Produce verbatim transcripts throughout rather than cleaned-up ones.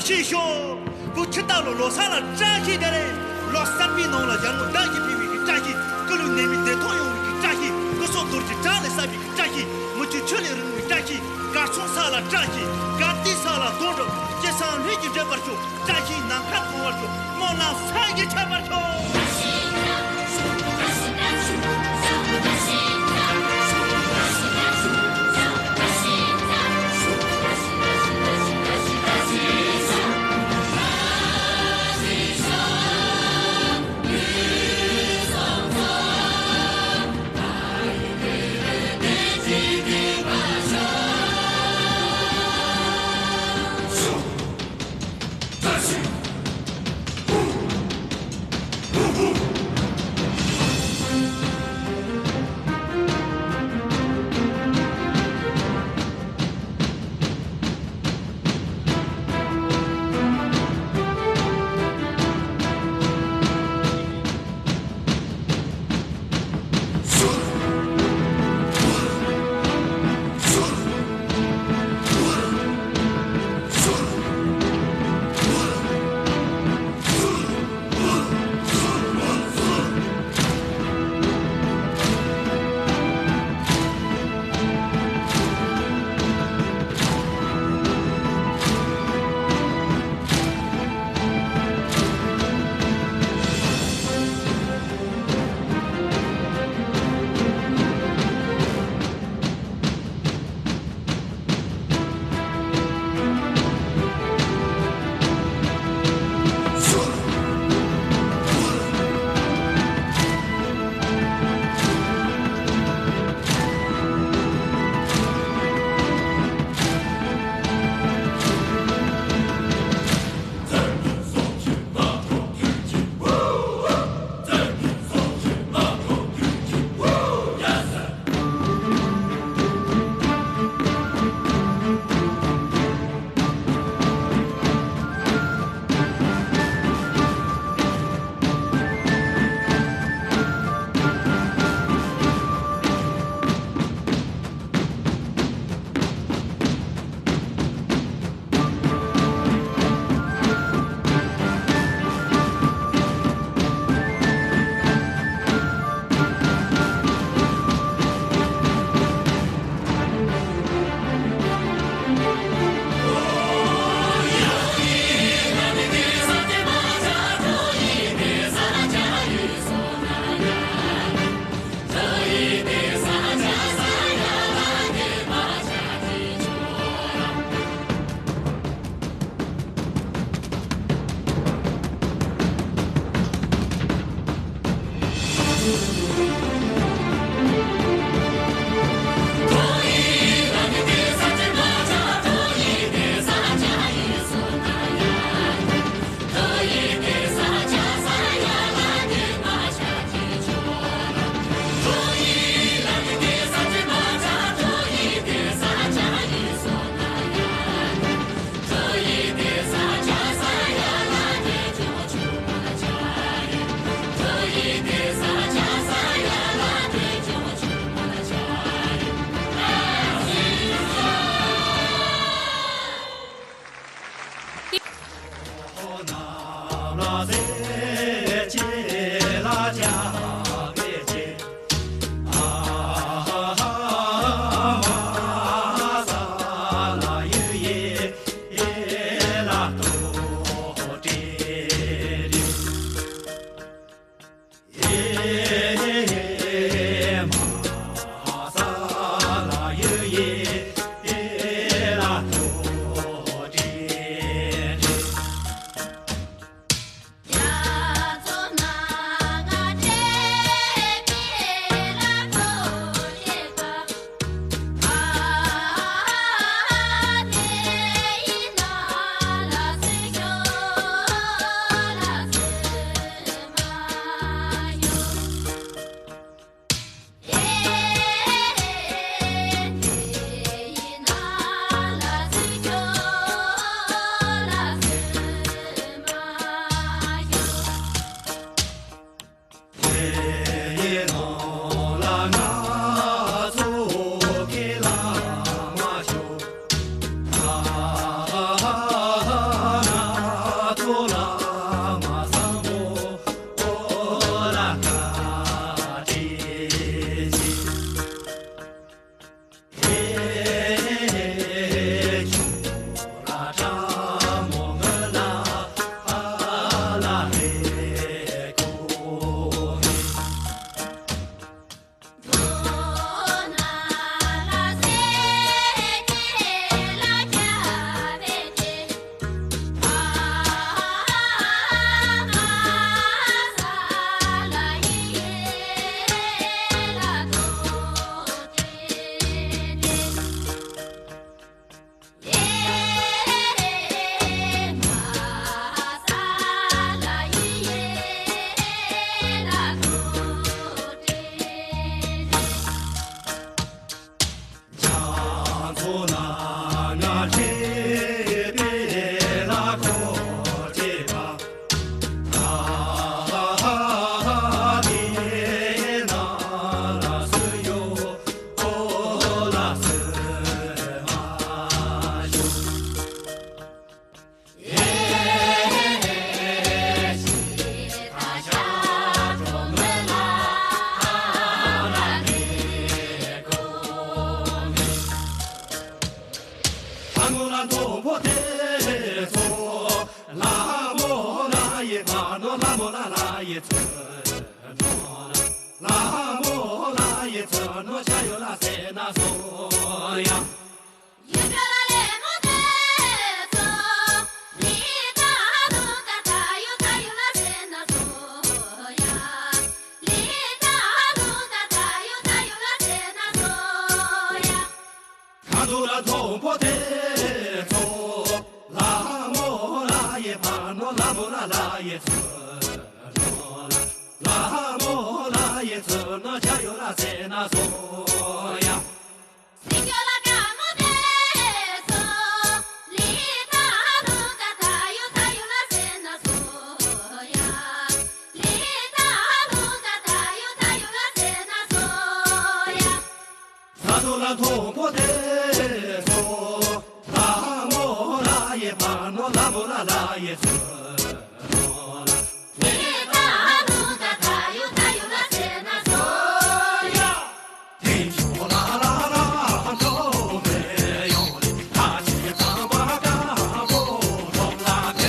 ཤེས་ཤོག་བུ་ཁྱི་རྟ་ལོ་ལོ་གསར་ལ་བཀྲ་ཤིས་བདེ་ལེགས། ལོ་གསར་པའི་ནང་ལ་ཡར་ངོ་ཟླ་བཞིན་འཕེལ་བའི་གི་བཀྲ་ཤིས། སྐུ་ལུས་ནད་མེད་བདེ་ཐང་ཡོང་བའི་གི་བཀྲ་ཤིས། སྐུ་གསུང་རྡོ་རྗེ་བྲག་ལས་གསལ་བའི་གི་བཀྲ་ཤིས། མུ་ཁྱུད་ཆུ་ལས་རིང་བའི་བཀྲ་ཤིས། གར་ཚོང་ས་ལ་བཀྲ་ཤིས། གར་ཏི་ས་ལ་གདོང་གྲོགས། སྐྱེ་སངས་ལྷུན་གྱིས་འགྲིབ་པར་ཤོག་བཀྲ་ཤིས་ནམ་མཁར་གང་བར་ཤོག་སྨོན་ལམ་ས་གཞི་ཁྱབ་པར་ཤོག་མཐོན་པོ་དེ་ཚོ། ལྷ་མོ་ལྷ་ཡི་བ་ནོ། ལྷ་མོ་ལྷ་ལྷ་ཡི་ཚུ་ནོ། ལྷ་མོ་ལྷ་ཡི་ཚུ་ནོ། ཆ་ཡོ་ལ་སེ་ན་སོ་ཡ། ཡུལ་ག་ལ་ལེ་མོ་དེ་ཚོ། ལི་ད་ལུ་ཀ་ད་ཡུ་ད་ཡུ་ལ་སེ་ན་སོ་ཡ། ལི་ད་ལུ་ཀ་ད་ཡུ་ད་ཡུ་ལ་སེ་ན་སོ་ཡ། ཁ་དུ་ལ་མཐོན་པོ་དེ་ཚོ། ལྷ་མོ་ལྷ་ཡི་བ་ནོ། ལྷ་མོ་ལྷ་ལྷ་ཡི་ཚུ་ནོ། ལྷ་མོ་ལྷ་ཡི་ཚུ་ནོ། ཆ་ཡོ་ལ་སེ་ན་སོ་ཡ། སི་ཀ་ལ་ཀ་མོ་དེ་ཚོ། ལི་ད་ལུ་ཀ་ད་ཡུ་ད་ཡུ་ལ་སེ་ན་སོ་ཡ། ལི་ད་ལུ་ཀ་ད་ཡུ་ད་ཡུ་ལ་སེ་ན་སོ་ཡ། ས་དོ་ལ་མཐོན་པོ་དེ་ཚོ། ལྷ་མོ་ལྷ་ཡི་བ་ནོ། ལྷ་མོ་ལྷ་ལྷ་ཡི་ཚུ་ནོ། ལི་ད་ལུ་ཀ་ད་ཡུ་ད་ཡུ་ལ་སེ་ན་སོ་ཡ། དེ་ཚོ་ལ་ལ་ལ་མཐོ་མེ་ཡོང་ལི། ད་ཅི་ཀ་བ་ཀ་བོ་ལོ་ལ་མེ།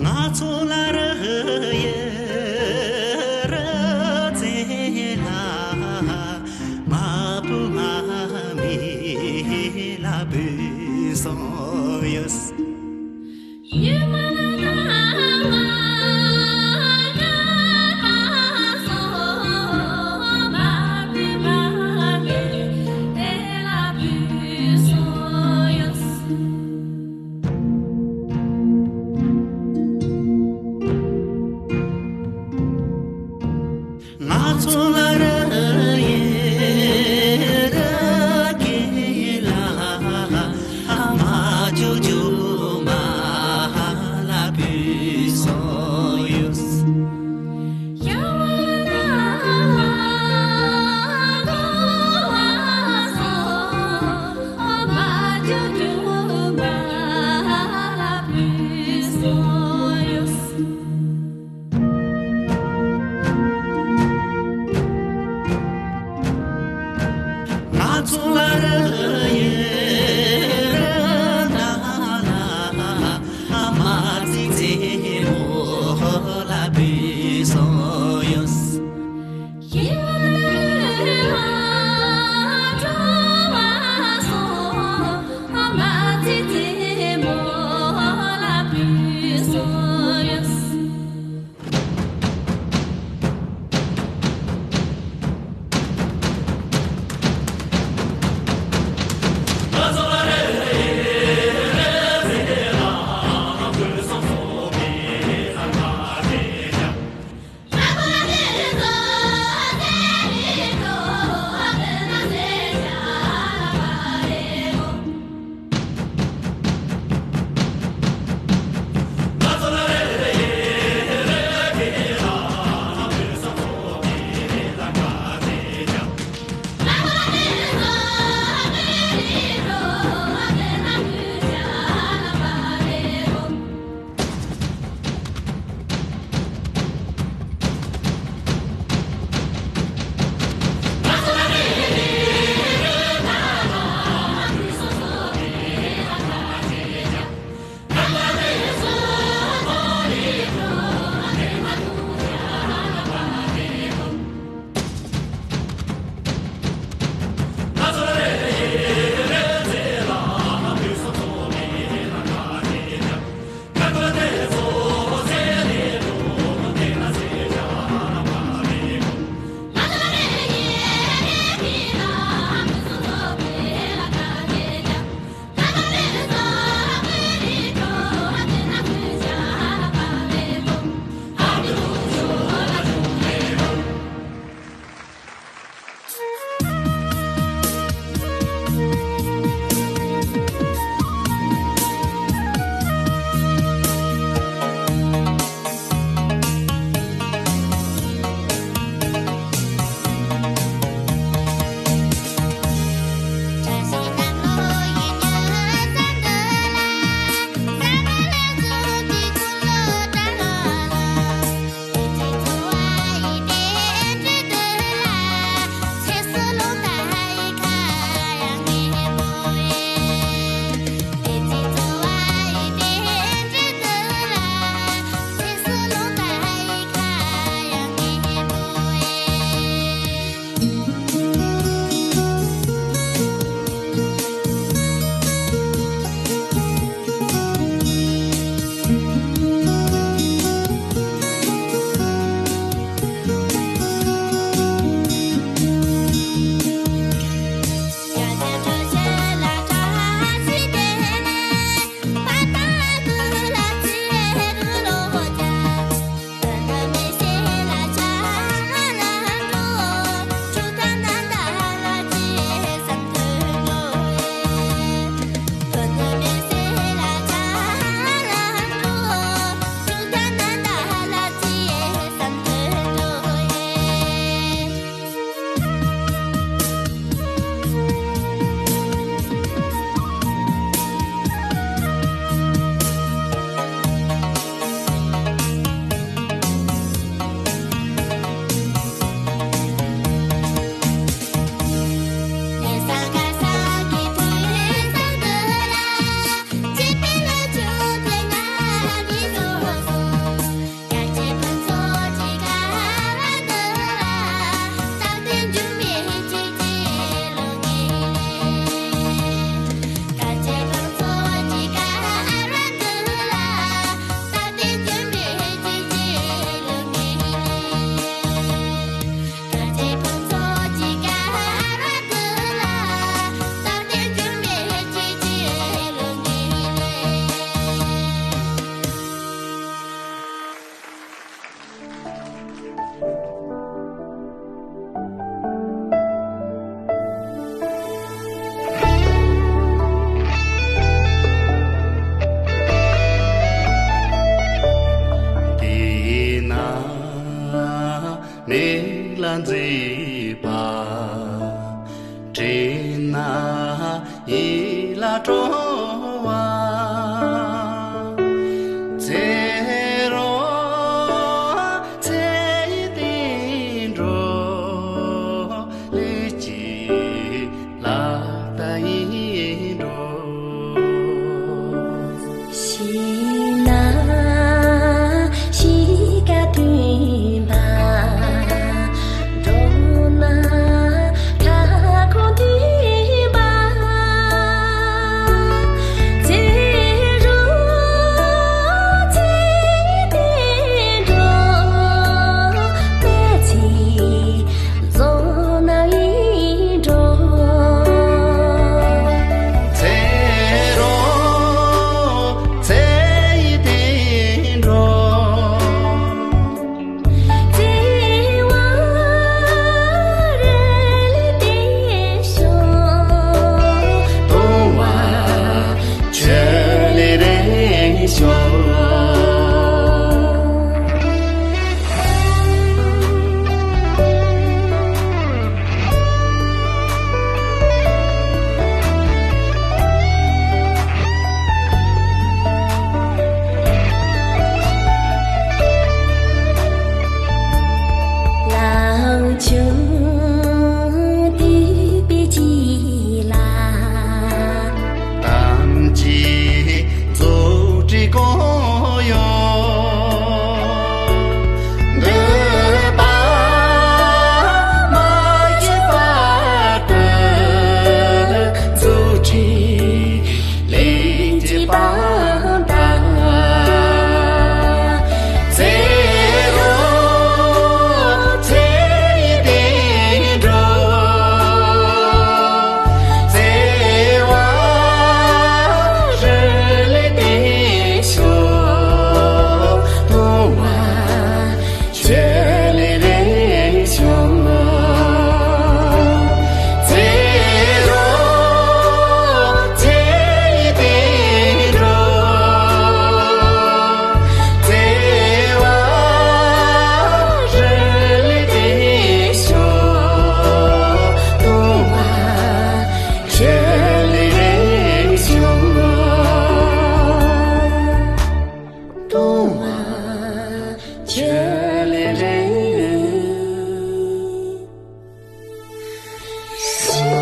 ང་ཚོ་ལ་ར་ཡེ་ར་ཙེ་ལ་མ་བུ་མ་མེ་ལ་བུ་སོང་ཡོད། ང་ཚོ་ལ་ར་ཡེ་ར་ཀེ་ལ་མ་ཅོ་ཅོ་མ་ལ་བུད་སོང་ཡོད། ང་ཚོ་ལ་ར་ཡེ་ར་ན་ལ་མ་ཙི་ཙི་མོ་ལ་བུད་སོང་ཡོད། དེས་ན་མིག་ལ་མཛེས་པ། དྲན་ན་ཡིད་ལ་སྤྲོ་བ། ཚེ་རོགས་ཚེ་ཡི་བསྟན་འགྲོ། ལུས་ཀྱི་ལག་རྟགས་ཡིན་འགྲོ། ཤི་ན་གཤིས་ཀ་མཐུན་པ། འགྲོ་ན་ཁ་སྐོང་མཐུན་པ། ཚེ་རོགས་ཚེ་ཡི་བསྟན་འགྲོ། མེ་ཚེ་རྫོགས་ན་ཡིད་འགྲོ། ཚེ་རོགས་ཚེ་ཡི་བསྟན་འགྲོ། བརྩེ་བ་རི་ལས་བརྟན་ཤོག། དུང་བ་ཆུ་ལས་རིང་ཤོག། ལང་ཆུང་དུས་པའི་བྱིས་ལ། དམ་ཚིག་རྫུ་འཕྲུལ་གང་ཡོད། འདོད་པ་མ་བསྐྱེད་བར་དུ། རྫུ་འཕྲུལ་ལས་ཀྱི་དཔང་རྟགས། ཚེ་རོགས་ཚེ་ཡི་བསྟན་འགྲོ། བརྩེ་བ་རི་ལས་བརྟན་ཤོག། དུང་བ་ཆུ་ལས་རིང་ཤོག། ཚེ་རོགས་ཚེ་ཡི་བསྟན་འགྲོ། བརྩེ་བ་རི་ལས་བརྟན་ཤོག། དུང་བ་ཆུ་ལས་རིང་ཤོག། དུང་བ་ཆུ་ལས་རིང་ཤོག།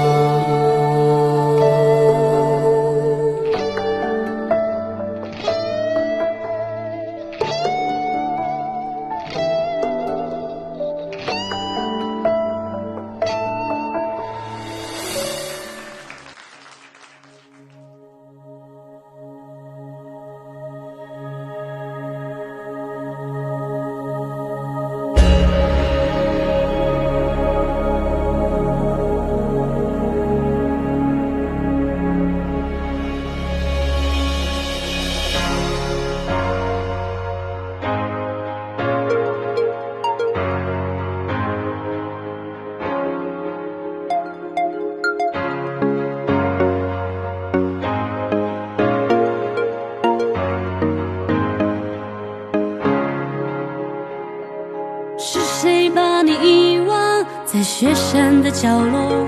是谁把你遗忘在雪山的角落？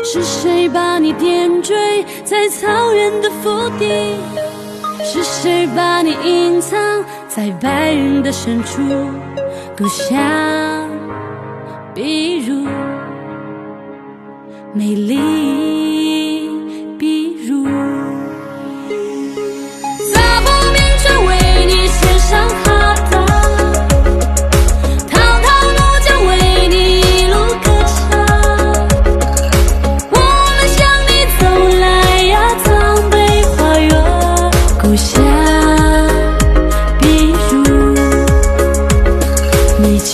是谁把你点缀在草原的腹地？是谁把你隐藏在白云的深处？故乡，比如 美丽比如。撒播民族为你献上哈达，陶陶木匠为你一路歌唱。我们向你走来呀，藏北花园，故乡比如美景。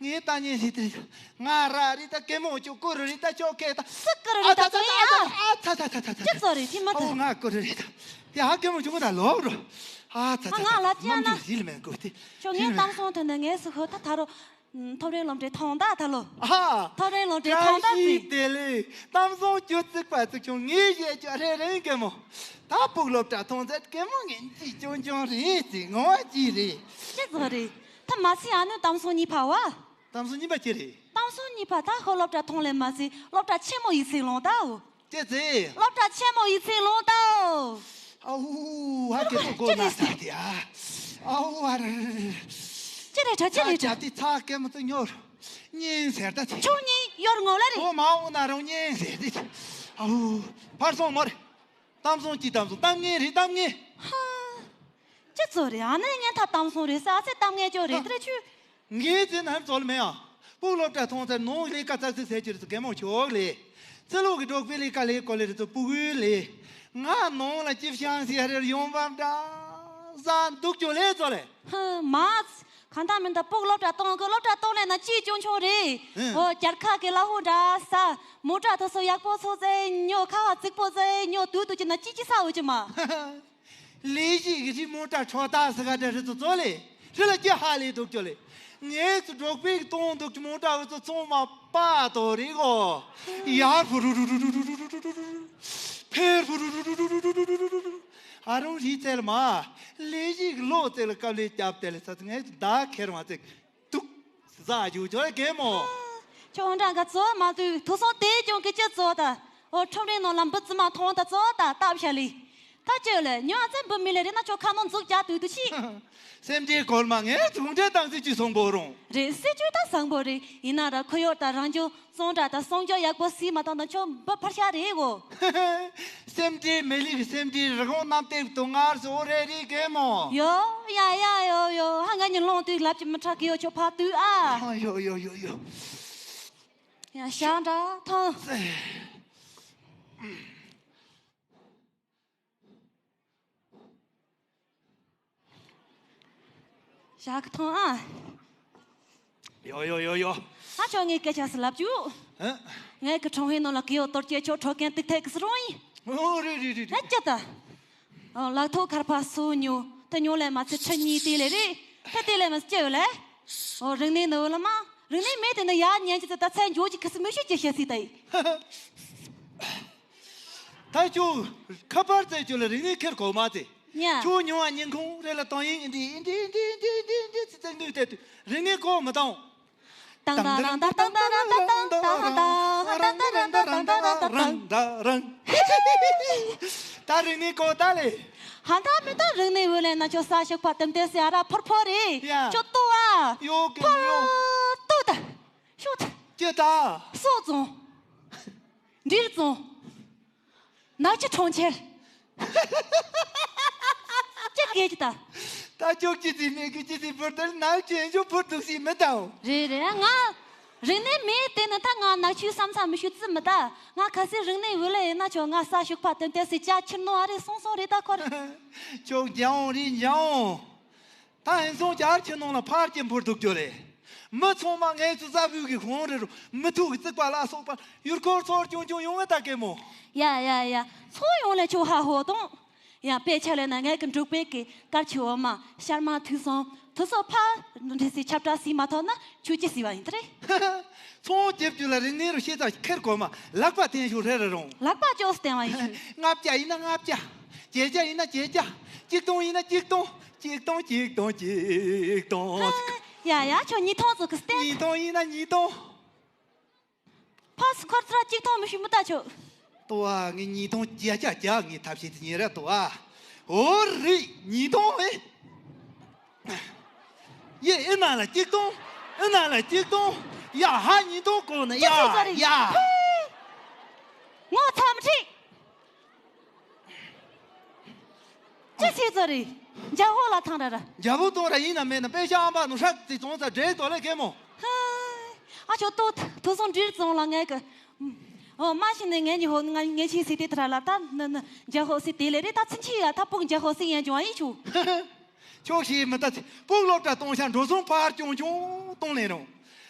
ངའི་ལྟ་ཉན་ཞིག་དེ་རེད། ང་ར་རེད་ད། གད་མོ་ཅོ་ཀུ་རུ་རེད་ད། ཅོ་ཁེ་ད། སུ་ཀུ་རུ་རེད་ད། ཨ་ཙི་ཙི་ཙི་ཙི། ཨ་ཙི་ཙི་ཙི་ཙི། ཅི་ཙོ་རེད། ཐིག་མ་ཨོ་ཙི། ང་ཀུ་རུ་རེད་ད། ཡ་གད་མོ་ཅོ་ཀུ་ད་ལོག་རོ། ཨ་ཙི་ཙི་ཙི། ང་ལ་ཅི་ཡ་ན། ཞིག་ལ་མེད་གོ་དེ། ཁྱོད་ངའི་གཏམ་སོང་ཐོན་ན་ངས་སུ་ཧོ་ད་ད་རོ། ཐོབ་རེ་ལོམ་དྲེ་ཐོང་ད་ད་ལོ། ཨ། ཐོབ་རེ་ལོམ་དྲེ་ཐོང་ད་ཙི། བཀྲ་ཤིས་བདེ་ལེགས། གཏམ་སོང་ཅོ་ཙིག་པ་ཙིག། ཁྱོད་ངའི་ཡས་ཅོ་རེ་རེ་གད་མོ། ད་ཕུག་སློབ་གྲྭ་ཐོང་ཚད་གད་མོ་ངན་ཅི་ཅོང་ཅོང་རེད་ཅི་ངོ་ཅི་རེད། ཅི་ཙོ་རེད། ད་མ་ཚད་ཨ་ནི་གཏམ་སོང་གཉིས་ཕ་བ། གཏམ་སོང་གཉིས་པ་ཅི་རེད། གཏམ་སོང་གཉིས་ཕ་ད་ཧོ་སློབ་གྲྭ་ཐོན་ལས་མ་ཚད་སློབ་གྲྭ་ཆེན་མོ་ཡིག་ཚད་ལོང་ད་འོ། ཅི་ཚེ། སློབ་གྲྭ་ཆེན་མོ་ཡིག་ཚད་ལོང་ད་འོ། ཨའུ་ཧ་ཀེ་ཏོ་གོ་ན་ས་དེ་ཨ། ཨའུ་ཨ་ར། ཅི་རེད་ད་ཅི་རེད་ད། ཅ་དེ་ཚ་ཀེ་མོ་ཚོ་ཉོར། གཉིས་ཟེར་ད་ཚེ། ཆུང་གཉིས་ཡོར་ངོ་ལ་རེད། ཨོ་མ་འོ་ན་རང་གཉིས་ཟེར་དེ། ཨའུ། ཕར་སོང་མོ་རེད། གཏམ་སོང་གཅིག་གཏམ་སོང་གཏམ་ངན་རེད་གཏམ་ངན། ཧ། ཅི་ཚོ་རེད་ཨ་ནི་ངན་ཐ་གཏམ་སོང་རེད་ས་ཨ་ཚེ་གཏམ་ངན་ཅོ་རེད་དེ་རེད་ཆུ། ངའི་ཚེ་ནར་ཚོལ་མེ་ཡང་། སྤུག་སློབ་གྲྭ་ཐོན་ཚར་ནང་ལས་ཀ་ཙག་ཙིག་ཟེར་གྱི་རེད་ཚོ་གད་མོ་ཆོག་ལས། ཚེ་ལོག་གི་འབྲོག་པའི་ལས་ཀ་ལས་ཀོ་ལས་རེད་ཚོ་སྤུ་གུའི་ལས། ང་ནང་ལ་ཅིབ་ཤང་ཟེར་རེར་ཡོང་བབ་འདྲ། ཟ་འདུག་ཅོ་ལས་ཚོ་ལས། ཧ་མ། གང་ལྟར་མིན་ད་སྤུག་སློབ་གྲྭ་གཏོང་གི་སློབ་གྲྭ་གཏོང་ལས་ན་ཅིའི་ཅུང་ཆུང་རེད། ཧུམ། ཨོ་རྒྱལ་ཁ་གི་ལ་ཧུ་འདྲ་ས། མོ་ཊ་ཐོ་སོ་ཡག་པོ་ཚོ་ཙེ་ཉོ་ཁ་བ་རྫིག་པོ་ཙེ་ཉོ་དུས་དུ་ཅི་ན་ཅི་ཅི་ས་འོ་ཅི་མ། ལས་ཞིག་གི་རི་མོ་ཏྲ་ཁྲོ་ཏ་སི་ག་འདྲ་རི་ཚོ་ཚོ་ལས་རི་ལ་སྐྱི་ཧ་ལས་འདུག་ཅོ་ལས། ངས་ཚོ་འབྲོག་པའི་གཏོང་འདུག་ཀྱི་མོ་ཏྲ་འུ་ཚོ་ཚོང་མ་པ་དོ་རི་གོ། ཡར་ཕུ་རུ་རུ་རུ་རུ་རུ་རུ་རུ་རུ་རུ། ཕེར་ཕུ་རུ་རུ་རུ་རུ་རུ་རུ་རུ། ཨ་རུང་རི་ཚལ་མ། ལས་ཞིག་ལོ་ཚལ་སྐབས་ལས་སྐྱབས་དེ་ལས་ཚ་ངས་ཚོ་ད་ཁེར་མ་ཚེ། ཏུག་ཟ་རྒྱུ་ཅོ་ལས་གེ་མོ། ཁྱོད་འདྲ་འགའ་ཚོ་མ་དུས་ཐུག་སོང་དེ་ཀྱང་གི་ཅི་ཚོ་ད། ཨོ་ཁྲོམ་རའི་ནང་ལ་འབུ་ཙི་མ་མཐོང་ད་ཚོ་ད་སྟབས་ཤ་ལི། ད་ཅི་ལས་ཉོ་ཨ་ཙམ་འབུ་མི་ལས་རེ་ན་ཁྱོད་ཁ་ནང་འཛུགས་རྒྱག་དུས་དུ་ཤི། སེམས་ཅན་གོལ་མ་ངས་ཚུང་འདྲེ་དང་སྲིད་ཇུས་བཟང་པོ་རུང་། རེད་སྲིད་ཇུས་ད་བཟང་པོ་རེད་ཡིན་ན་ར་ཁོ་ཡོད་ད་རང་ཇོ་བཙོང་འདྲ་ད་སྲོང་ཇོ་ཡག་པོ་སྲིད་མ་བཏང་ད་ཁྱོད་འབུ་ཕར་ཤ་རེད་གོ། སེམས་ཅན་མི་ལུས་ཀྱི་སེམས་ཅན་རི་བོང་གནམ་སྟེགས་དུ་ངར་སོ་རེ་རི་གེ་མོ། ཡོ་ཡ་ཡ་ཡོ་ཡོ་ཧ་ང་ཉི་ལོང་དུས་ལབ་ཀྱི་མི་ཁྲག་གི་ཡོ་ཁྱོད་ཕ་དུས་ཨ། ཡོ་ཡོ་ཡོ་ཡོ། ཡ་ཞང་འདྲ་ཐང་། ཞག་ཐོང་ཨ། ཡོ་ཡོ་ཡོ་ཡོ། ཨ་ཆོ་ངའི་སྐད་ཆ་སི་ལབ་ཅུ། ཨ། ངའི་གི་ཁྲོང་ཧེ་ནོ་ལ་གི་ཡོ་ཏོར་ཅེ་ཆོ་ཁྲོ་ཀན་ཏིག་ཐེ་གི་སི་རོང་ཡིན། ཨོ་རེད་རེད་རེད་ཨ་རེད། ཅི་ད། ཨོ་ལག་ཐོག་ཁར་ཕ་སུ་ཉོ་ད་ཉོ་ལས་མ་ཚེ་ཁྲི་གཉིས་དེ་ལས་རེད་ད་དེ་ལས་མ་ཚེ་ཅི་ཡོད་ལས། ཨོ་རིག་གནས་ནི་འོ་ལ་མ་རིག་གནས་མེད་དེ་ནི་ཡ་ཉན་ཅི་ད་ཚེ་འཇོ་ཅི་གི་སི་མི་ཤེས་ཅི་ཤེས་སི་ད་ཡིན། ད་ཁྱོད་ཁ་པར་བཙལ་ཁྱོད་ལ་རིག་གནས་ཁེར་གོ་མ་ཚེ། ཉ། ཁྱོད་ཉོ་བ་ཉིན་གུང་རེ་ལ་དང་ཡིན་འདི་འདི་འདི་འདི་འདི་འདི་ཚེ་ཚེ་འདུས་དེ་དུས་རིག་གནས་གོ་མི་བཏང་། ཏང་ཏང་རང་ཏང་ཏང་ཏང་རང་ཏང་ཏང་ཏང་ཏང་ཏང་ཏང་ཏང་ཏང་རང་ཏང་རང་ཏང་རང་ཏང་རང་ཏང་རང་། ད་རིག་གནས་གོ་ད་ལེ། ཧ་ད་མི་ད་རིག་གནས་འོད་ལེན་ན་ཁྱོད་ས་ཞིག་ཕ་ཏམ་ཏེ་སེ་ཨ་ར་ཕོར་ཕོར་རེ། ཡ། ཁྱོད་ཏོ་ཨ། ཡོ་གེ་ཕོར་ཡོ། ཏོ་ད། ཤོད། ཀྱེ་ད། སོ་བཙོང་། འབྲིར་བཙོང་། ནག་ཆུ་གྲོང་ཁྱེར། ཅི་གེ་ཅི་ད། ད་ཅོག་ཅི་ཟིག་མེད་གི་ཅི་ཟིག་བུར་དེར་ནག་ཆུ་ཨེ་འཇོག་བུར་འདུག་ཟིག་མི་དང་། རེད་རེད་ང་། རིག་གནས་མེད་དེ་ནི་ད་ང་ནག་ཆུའི་བསམ་ཚ་མི་ཤུ་ཙི་མི་ད། ང་ཁ་སའི་རིག་གནས་འོད་ལ་ཡིན་ན་ཆོག་ང་ས་ཞུགས་ཕ་དོན་དེ་སི་ཅ་ཁྱིར་ནོ་ཨ་རེ་སོང་སོང་རེད་ད་ཁོར། ཅོག་རྒྱ་འོང་རེད་རྒྱ་འོང་། ད་ཧན་སོང་ཅར་ཁྱི་ནང་ལ་ཕར་སྐྱེ་འཕུར་འདུག་རྒྱུ་རེད། མི་ཚང་མ་ངལ་རྩོལ་ཟ་བུ་གི་ཧོང་རེ་རུ་མི་ཐུག་གི་རྩིག་པ་ལ་སོགས་པ་ཡུལ་སྐོར་ཚོར་ཆུང་ཆུང་ཡོང་བའི་ད་སྐད་མོ། ཡ་ཡ་ཡ། ཚོ་ཡོང་ལས་ཆུ་ཧ་ཧོ་དང་། ཡ་དཔེ་ཆ་ལས་ན་ངས་ཀྱི་འབྲུག་པའི་གི་དཀར་ཆུ་འོ་མ་ཤར་མ་ཐུག་སོང་ཐུག་སོ་ཕ་འདྲི་སི་ཆབ་བྲག་སི་མ་ཐོག་ན་ཆུ་ཅི་སི་བ་ཡིན་ད་རེད། ཚོང་རྒྱབ་རྒྱུ་ལ་རིག་གནས་རུ་ཤེས་ཚ་ཁེར་གོ་མ་ལག་པ་བརྟན་ཤུགས་རེ་རེ་རུང་། ལག་པ་ཅོག་སྟེང་བ་ཡིན་ཤུ། ལྔ་བརྒྱ་ཡིན་ན་ལྔ་བརྒྱ། བརྒྱད་བརྒྱ་ཡིན་ན་བརྒྱད་བརྒྱ། གཅིག་སྟོང་ཡིན་ན་གཅིག་སྟོང་། གཅིག་སྟོང་གཅིག་སྟོང་གཅིག་སྟོང་། ཡ་ཡ་ཁྱོད་ཉིས་སྟོང་ཙོག་གི་སྟེ། ཉིས་སྟོང་ཡིན་ན་ཉིས་སྟོང་། ཕ་སི་ཁོར་ཚ་གཅིག་སྟོང་མི་ཤི་མི་ལྟ་ཆོག་ཏོ་ཨ་ངས་ཉིས་སྟོང་བརྒྱད་བརྒྱ་བརྒྱ་ངས་ཐབས་ཤེས་དེ་ཉིན་ར་ཏོ་ཨ། འོ་རེད་ཉིས་སྟོང་ཨེ། ཡེ་ཨེ་ན་ལ་གཅིག་སྟོང་། ཨེ་ན་ལ་གཅིག་སྟོང་། ཡ་ཧ་ཉིས་སྟོང་གོ་ན་ཡ་ཅི་ཟེར་ཡ། ངོ་ཚ་མི་ཁྲིད། ཅི་ཞིག་ཚོ་རེད། འཇའ་ཧོ་ལ་ཐང་ར་ར། འཇའ་པོ་གཏོང་ར་ཡིན་ན་མེད་ན་དཔེ་ཤ་ཨམ་པ་ནུ་ཧྲག་ཙི་བཙོང་ས་འདྲེ་དོ་ལེ་གེ་མོ། ཧ། ཨ་ཆོ་ཏོ་ཐུ་སོང་འདྲིར་བཙོང་ལ་ངས་གི། ཨོ་མ་ཤི་ནས་ངས་ཉི་ཧོ་ང་ངས་ཆི་སི་ཏི་ཐ་ར་ལ་ད་ནི་ནི་འཇའ་ཧོ་སི་དེ་ལེ་རེ་ད་ཚིན་ཆི་ཡ་ད་ཕུག་འཇའ་ཧོ་སི་ཡན་ཅོ་ཨ་ཡི་ཆུ། ཆོག་ཤེས་མི་ལྟ་ཚེ་སྤུག་སློབ་གྲྭ་གཏོང་ཤ་འགྲོ་སོང་ཕར་ཆུང་ཆུང་གཏོང་ལེན་རུང་།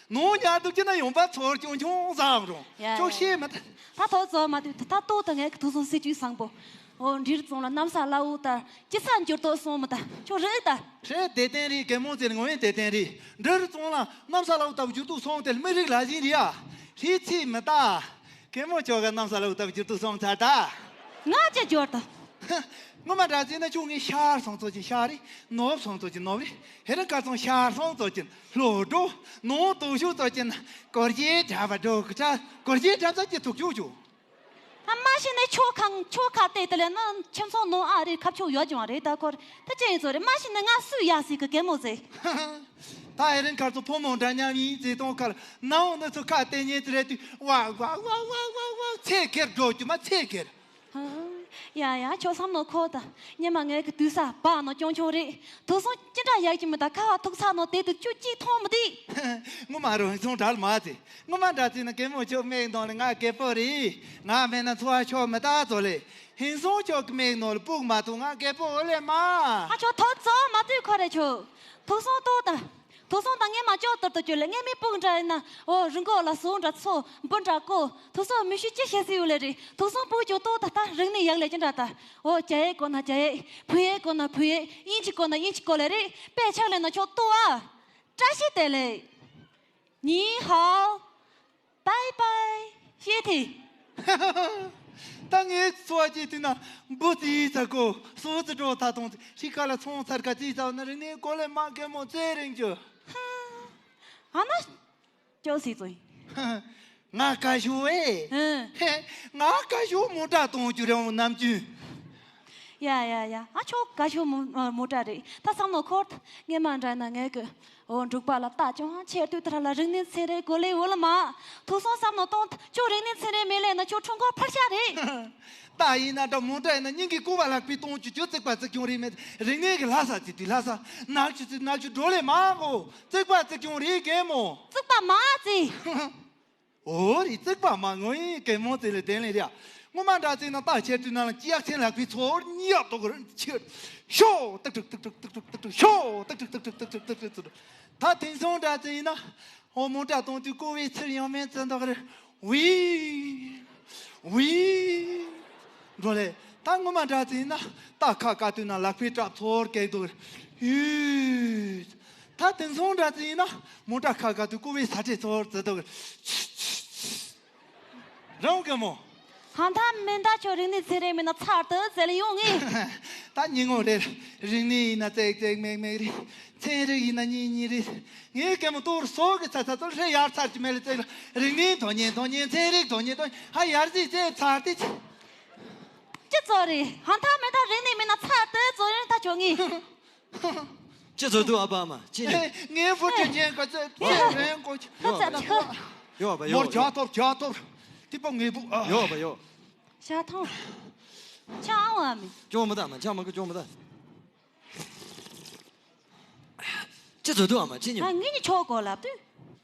ནོ་ཉར་དུ་ཅི་ན་ཡོང་པ་ཚོར་ཆུང་ཆུང་བཟའ་རུང་། ཡ་ཆོག་ཤེས་མི་ལྟ། ད་ཐོ་ཚོ་མ་དུ་ད་ཏོ་ད་ངས་ཀྱི་ཐུག་སོང་སྲིད་ཇུས་བཟང་པོ། ཨོ་འདྲིར་བཙོང་ལ་གནམ་ས་བླ་འོག་ལྟར་སྐྱིད་ས་འགྱུར་ལྡོག་སོང་མི་ལྟ་ཆོག་རེད་ལྟ། ཧྲེ་དེ་བསྟན་རེད་གད་མོ་ཙེ་ངོ་ཡན་དེ་བསྟན་རེད། འདྲིར་བཙོང་ལ་གནམ་ས་བླ་འོག་ལྟ་བུ་འགྱུར་ལྡོག་སོང་དེ་མི་རིགས་ལ་ཟིན་རེད་ཡ། ཧྲི་ཚིག་མི་ལྟ། གད་མོ་ཆོག་ག་གནམ་ས་བླ་འོག་ལྟ་བུ་འགྱུར་ལྡོག་སོང་ཚར་ལྟ། ང་ཅི་འབྱོར་ལྟ། ངོ་མ་འདྲ་བྱས་ན་ཁྱོད་ངའི་ཤར་སོང་ཙོག་ཅིག་ཤར་རེད། ནུབ་སོང་ཙོག་ཅིག་ནུབ་རེད། ཧེ་རན་ཁ་ཚང་ཤར་སོང་ཙོག་ཅིག་ལྷོ་འགྲོ། ནང་དུ་ཤོག་ཙོག་ཅིག་ན་གོར་གྱི་གྲྭ་པ་འགྲོ་གི་གྲྭ། གོར་གྱི་གྲྭ་ཚ་ཅིག་ཐུག་ཆོག་ཆོག་ཨ་མ་ཤི་ནས་ཆོ་ཁང་ཆོ་ཁ་བལྟས་དེ་ལས་ན་ཁྱིམ་ཚང་ནང་ཨ་རེ་ཁ་ཕྱོགས་ཡོད་ཀྱང་རེད། ད་ཁོར་ད་ཅི་ཡིན་ཚོ་རེད། མ་ཤི་ནས་ང་སུས་ཡ་སི་གི་གད་མོ་ཟེ། ད་ཧེ་རན་ཁ་ཚང་ཕོ་མོ་འདྲ་མཉམ་ཡིན་ཟེ་དང་ཁར་ནང་ནས་ཚོ་ཁ་བལྟས་ཉན་ཙི་རེད་དུས་ཝ་ཝ་ཝ་ཚེ་ཁེར་འགྲོ་རྒྱུ་མ་ཚེ་ཁེར། ཡ་ཡ་ཁྱོད་བསམ་ནོ་ཁོ་ད། སྙེ་མ་ངའི་གི་དུས་ས་བག་ནོ་ཅོང་ཆུང་རེད། དུག་སོང་ཅི་འདྲ་ཡག་གི་མི་ད་ཁ་བ་ཐུག་ཚ་ནོ་དེ་དུ་ཁྱོད་ཅིག་མཐོང་མི་དེ། ངོ་མ་རང་སོང་འདྲ་མ་ཚེ། ངོ་མ་འདྲ་ཚེ་ན་གད་མོ་ཁྱོད་མིག་ནང་ལ་ང་རྒད་པོ་རེད། ང་མེད་ན་འཚོ་བ་ཆོག་མི་ད་ཚོ་ལེ། ཧིན་སོང་ཁྱོད་ཀྱི་མིག་ནང་ལ་སྤུག་མ་ཐུག་ང་རྒད་པོ་འོ་ལེ་མ། ཨ་ཁྱོད་ཐོབ་ཚོ་མ་ལྟོས་ཁོ་རེ་ཁྱོད། དུག་སོང་ཏོ་ད། ཐུགས་སང་ད་ངས་མ་ལྕོག་ཏོར་དུ་གྱུར་ལེ། ངས་མི་སྤུག་འདྲ་ཡིན་ན། འོ་རི་མགོ་ལ་ཟུག་འདྲ་ཚོ་འབུ་འདྲ་ཀོ། ཐུགས་སང་མི་ཤུ་ཅི་བཤད་སྲིད་ཡོད་ལེ་རེད། ཐུགས་སང་སྤུག་ཀྱོག་ཏོ་ད་ལྟ་རིག་གནས་ཡག་ལེ་ཅི་འདྲ་ད། འོ་རྒྱ་ཡིག་གོ་ན་རྒྱ་ཡིག་བོད་ཡིག་གོ་ན་བོད་ཡིག་དབྱིན་ཇི་གོ་ན་དབྱིན་ཇི་གོ་ལེ་རེད། དཔེ་ཆ་ལེན་ན་ཆོག་ཏོ་ཨ། བཀྲ་ཤིས་བདེ་ལེགས། ཉི་ཧའོ། Bye bye། ཤེས་ཐི། ད་ངས་འཚོ་བ་སྐྱེལ་དུས་ན་འབུ་རྩིས་ཚ་གོ་སོ་རྩི་འགྲོ་ད་དང་ཤི་ཁ་ལ་ཚོང་ཚར་ཁ་རྩིས་ཚ་ན་རིག་གནས་གོ་ལེ་མ་གད་མོ་ཙེ་རིང་རྒྱུ། ཨ་ན། ཅོ་སི་ཙོ་ཡིན། ང་ཀ་ཞུ་ཨེ། ཧེ། ང་ཀ་ཞུ་མོ་ཏྲ་གཏོང་རྒྱུ་རེད་འོང་ནམ་རྒྱུན། ཡ་ཡ་ཡ། ཨ་ཆོ་ཀ་ཞུ་མོ་མོ་ཏྲ་རེད། ད་བསམ་ནོ་ཁོར་ངས་མ་འདྲ་ན་ངས་གི། འོ་འབྲུག་པ་ལ་ལྟ་ཅུང་ཧང་ཆེར་དུས་དེ་ར་ལ་རིག་གནས་ཚན་རིག་གོ་ལེ་འོ་ལ་མ། ཐུགས་སང་བསམ་ནོ་གཏོང་ཁྱོད་རིག་གནས་ཚན་རིག་མེད་ལེ་ན་ཁྱོད་ཁྲུང་ཁོ་ཕར་ཤ་རེད། ད་ཡིན་ན་འདྲ་མོ་འདྲ་ཡིན་ན་སྙིང་གི་ཀུ་བ་ལག་པའི་གཏོང་ཆུ་ཆུ་བརྩེགས་པ་བརྩེགས་ཀྱང་རེད་མེད་རིག་གནས་ཀྱི་ལྷ་ས་ཚིག་དུས་ལྷ་ས་ནག་ཆུ་ཚིག་ནག་ཆུ་འགྲོ་ལེ་མ་གོ་བརྩེགས་པ་བརྩེགས་ཀྱང་རེད་གད་མོ། བརྩེགས་པ་མ་བརྩེགས། འོ་རི་བརྩེགས་པ་མ་ངོ་ཡིན་གད་མོ་ཙེ་ལེ་དེན་ལེ་རེད། སྔོན་མ་འདྲ་ཙེ་ན་རྟགས་ཆེར་དུས་ན་ལ་ཅི་ཡག་ཆེན་ལག་པའི་ཚོར་གཉིས་ཡག་ཏོག་རིན་ཆེར། ཤོ་ཏག་ཏག་ཏག་ཏག་ཏག་ཏག་ཏག་ཤོ་ཏག་ཏག་ཏག་ཏག་ཏག་ཏག་ཏག་ཏག་ཏག་ད་དེང་སང་འདྲ་ཙེ་ཡིན་ན་ཧོ་མོ་འདྲ་གཏོང་དུས་ཀོ་བའི་ཚུལ་ཡང་མེད་ཙེ་འདོག་རེ་ཝི་ཝི་འགྲོ་ལེ། ད་སྔོན་མ་འདྲ་ཙེ་ཡིན་ན་རྟ་ཁ་ཀ་དུས་ན་ལག་པའི་སྐྲ་ཚོར་གེག་འདུག་རེ་ཡུད། ད་དེང་སང་འདྲ་ཙེ་ཡིན་ན་མོ་ཏྲ་ཁ་ཁ་དུ་ཀུ་བའི་ས་ཁྲའི་ཚོར་ཙེ་དུ་རང་གི་མོ། ཧང་ཐ་མེ་མདའ་ཆོ་རིག་གནས་ཚན་རིག་མིན་ན་ཚར་དུ་ཟེར་ལེ་ཡོང་ངེ། ད་ཉིན་ངོ་རེ་རིག་གནས་ཡིན་ན་ཙེག་ཙེག་མེག་མེག་རེད། ཚན་རིག་ཡིན་ན་གཉིས་གཉིས་རེད། ངའི་གད་མོ་ཏོར་སོག་གི་ཚ་ཚ་ཏོར་ཧྲེ་ཡར་ཚར་གྱི་མེད་ལེ་ཙེག་ལ་རིག་གནས་དོན་གཉེར་དོན་གཉེར་ཚན་རིག་དོན་གཉེར་དོན་ཧ་ཡར་ཟིག་ཙེག་ཚར་ཏེ་ཅི། ཅི་ཙོ་རེད། ཧང་ཐ་མེ་མདའ་རིག་གནས་མིན་ན་ཚར་དུ་ཙོ་རེད་ད་ཆོ་ངེ། ཅི་བཟོ་འདུག་ཨ་ཕ་ཨ་མ་ཅི་ནས། ངའི་བུ་ཁྲིད་ཅན་ག་ཚད་ཚད་རན་གོ་ཆི། ཡོད་ཨ་ཕ། ཡོད་ཨ་ཕ་ཡོད། མོར་ཇ་ཐོབ་ཇ་ཐོབ། ཏི་པ་ངའི་བུ་ཨ། ཡོད་ཨ་ཕ་ཡོད། ཞག་ཐང་། ཆང་བ་མི། ཅོང་མི་ད་མ་ཆང་མ་གི་ཅོང་མི་ད། ཅི་བཟོ་འདུག་ཨ་མ་ཅི་ཉོ། ཨ་ངེད་གཉིས་ཆོག་གོ་ལབ་དུས།